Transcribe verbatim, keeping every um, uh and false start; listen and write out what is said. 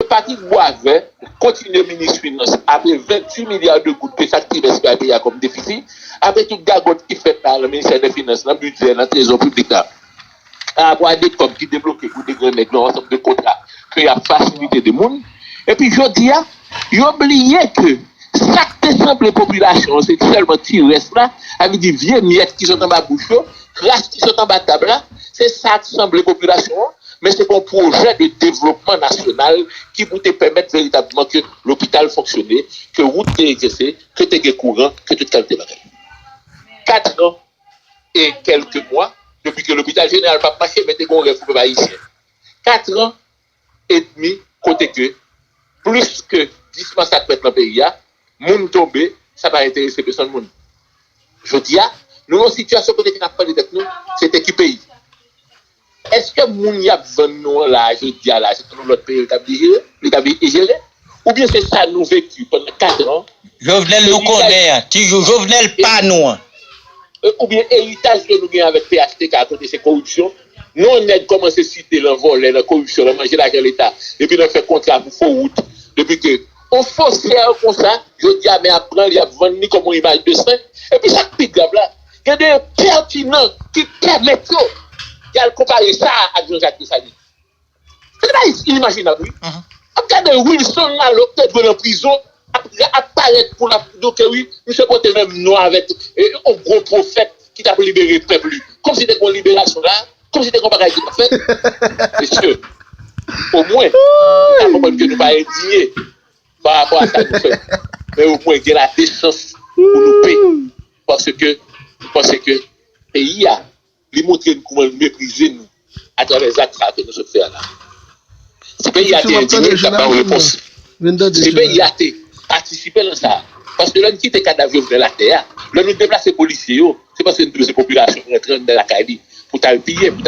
Patrick Boisvert kontinye minis finans apre venntuit milya de goud ke chak trimès bay peyi a kòm defisi, apre tout gagòt ki fèt la nan ministè de finans, nan bidjè, nan trezò piblik la, pa rapò a de kòb ki debloke pou de gran nèg nan yon ansanm de kontra ke y ap fasilite de moun. Epi jodi a, yo bliye ke sa k te sanble popilasyon an, se sèlman ti rès la, sa vle di vye myèt ki sot anba bouch yo, kras ki sot anba tab la, se sa k sanble popilasyon an, men se yon pwojè de devlopman nasyonal ki pou te pèmèt veritabman ke lopital fonksyone, ke wout te egziste, ke te gen kouran, ke tout kalite bagay. Kat an e kèlke mwa depi ke lopital jeneral p ap mache, men te gen yon rèv pou pèp ayisyen. Kat an edmi kote ke plis ke dis masakre fèt nan peyi a, moun tonbe, sa pa enterese pèsonn moun. Jodi a, nou nan yon sitiyasyon kote ke n ap mande tèt nou, se te ki peyi? Èske moun y ap vann nou an la a, jodi a la, se nan yon lòt peyi li t ap jere, li t ap jere? Oubyen se sa nou veki pandan kat an? Jovenel nou konnen an, ti jou Jovenel pa nou an. E, oubyen eritaj ke nou gen avèk P H T K a, kote se koripsyon. Non, nèg kòmanse site l an vòlè, nan koripsyon, nan manje lajan Leta, epi nan fè kontra pou fo wout. Depi ke yon fo sè konsa, jodi a, men ap pran li, ap vann li kòm yon imaj de sen. Epi sa k pi grav la, gen de enpètinan ki pèmèt yo y al konpare sa ak Jean Jacques Dessalines. Se bagay inimajinab, wi. Ap gade Wilson Lalo k te dwe nan prizon, ap, ap parèt pou l ap di w ke wi, misye pote menm non avèk, e, yon gwo pwofèt ki t ap libere pèp li. Kòmsi te gen yon liberasyon la, kòmsi te gen yon bagay ki t ap fèt. Mesye, omwen, nou ka konprann ke nou pa endinye pa rapò a sa nou fè. Men omwen gen ladesans pou nou pe. Paske, paske peyi a, li montre n kouman l meprize nou atravè zak sa ke nou sot fè a la. Si peyi a te endinye, l t ap ba w repons. Si peyi a te patisipe nan sa, paske lè n kite kadav Jovenel atè a, lè nou deplase polisye yo, se paske n di w se popilasyon ki rantre anndan lakay li pou t al piye, pou t al